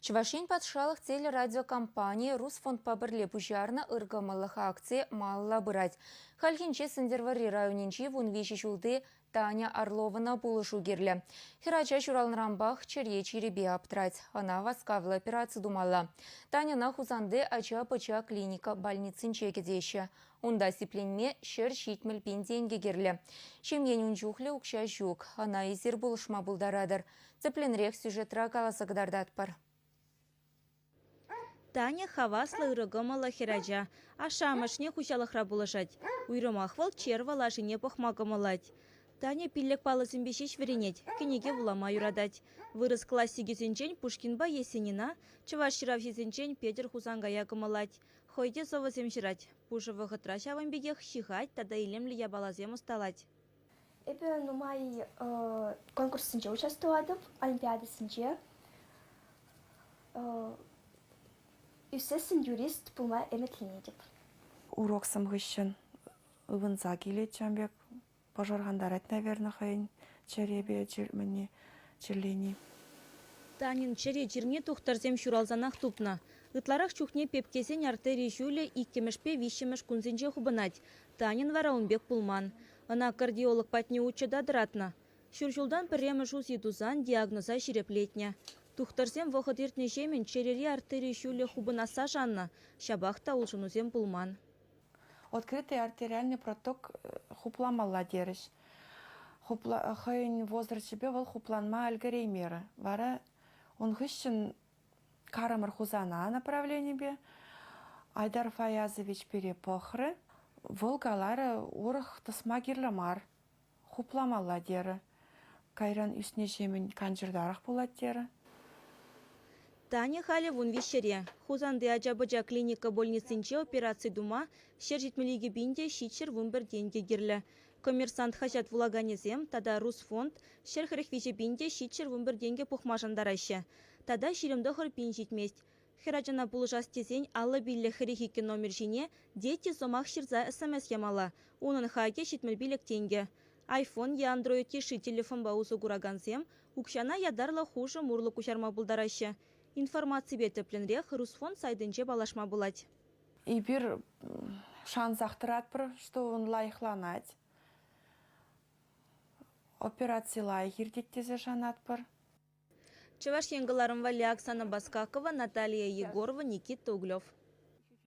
Чӑваш Ен патшалӑх телерадиокомпанийӗ Русфондпа пӗрле пуҫарнӑ ыркӑмӑллӑх акцийӗ малалла пырать. Хальхинче Сӗнтӗрвӑрри районӗнчи 13 ҫулти Таня Орловӑна пулӑшу кирлӗ. Хӗрача ҫуралнӑранпах чӗре чирӗпе аптӑрать. Ӑна васкавлӑ операци тумалла. Таньӑна Хусанти ача-пӑча клиника больницинче кӗтеҫҫӗ. Унта сипленме 170 пин тенкӗ кирлӗ. Ҫемьен ун чухлӗ укҫа ҫук. Ӑна эсир пулӑшма пултаратӑр. Тӗплӗнрех сюжетра каласа кӑтартатпӑр. Таня хаваслӑ, ырӑ кӑмӑллӑ хӗрача. Ашшӗ-амӑшне хуҫалӑхра пулӑшать. Уйрӑмах вӑл черва лашине пӑхма кӑмӑллать. Таня пиллӗк паллӑсемпе ҫеҫ вӗренет, кӗнеке вулама юратать. Вырӑс классикӗсенчен Пушкинпа Есенина, чӑваш ҫыравҫисенчен Петӗр Хусанкая кӑмӑллать. Хӑй те сӑвӑсем ҫырать. Пушӑ вӑхӑтра ҫавӑн пекех ҫыхать тата илемлӗ япаласем ӑсталать. Эпӗ нумай конкурссенче участвоватӑп, олимпиадӑсенче. Ӳссессӗн юрист пулма ӗмӗтленетӗп. Уроксем хыҫҫӑн ывӑнса килет ҫавӑн пек пӑшӑрхантарать, наверное, хӑйӗн чӗрепе мӗнне чирлени. Таньӑн чӗре чирне тухтӑрсем ҫуралсанах тупнӑ. Ытларах чухне пепкесен артери ҫулӗ иккӗмӗшпе виҫҫӗмӗш кунсенче хупӑнать. Таньӑн вара ун пек пулман. Ӑна кардиолог патне учета тӑратнӑ. Ҫур ҫултан пӗрремӗш УЗИ тусан диагноза ҫирӗплетнӗ. Тухтӑрсем вӑхӑт иртнӗҫемӗн чӗрери артери ҫулӗ хупӑнасса шаннӑ, ҫапах та улшӑнусем пулман. Открытый артериальный проток хупламалла терӗҫ. Хӑйӗн возрасчӗпе вӑл хупланма ӗлкӗреймерӗ. Вара ун хыҫҫӑн Карӑмӑр Хусана направленипе Айдар Фаязович пире пӑхрӗ. Вӑл каларӗ, урӑх тӑсма кирлӗ мар, хупламалла терӗ. Кайран ӳснӗҫемӗн канчӑртарах пулать терӗ. Таня халӗ 13-ре. Хусанти ача-пӑча клиника больницинче операци тума 172 пин те 711 тенкӗ кирлӗ. «Коммерсант» хаҫат вулаканӗсем тата «Русфонд» 143 пин те 711 тенкӗ пухма шантараҫҫӗ. Тата 29 пин ҫитмест. Хӗрачана пулӑшас тесен 55 42 номер ҫине «Дети» сӑмах ҫырса СМС ямалла. Унӑн хакӗ 75 тенкӗ. Айфон е Андроид йышши телефонпа усӑ куракансем укҫана ятарлӑ хушӑм урлӑ куҫарма пултараҫҫӗ. Информаципе тӗплӗнрех Русфонд сайтӗнче паллашма пулать. Эпир шансах тӑратпӑр, что он лайӑхланать. Операци лайӑх иртет тесе шанатпӑр. Чӑваш Ен кӑларӑм валли Оксана Баскакова, Наталия Егорова, Никита Углев.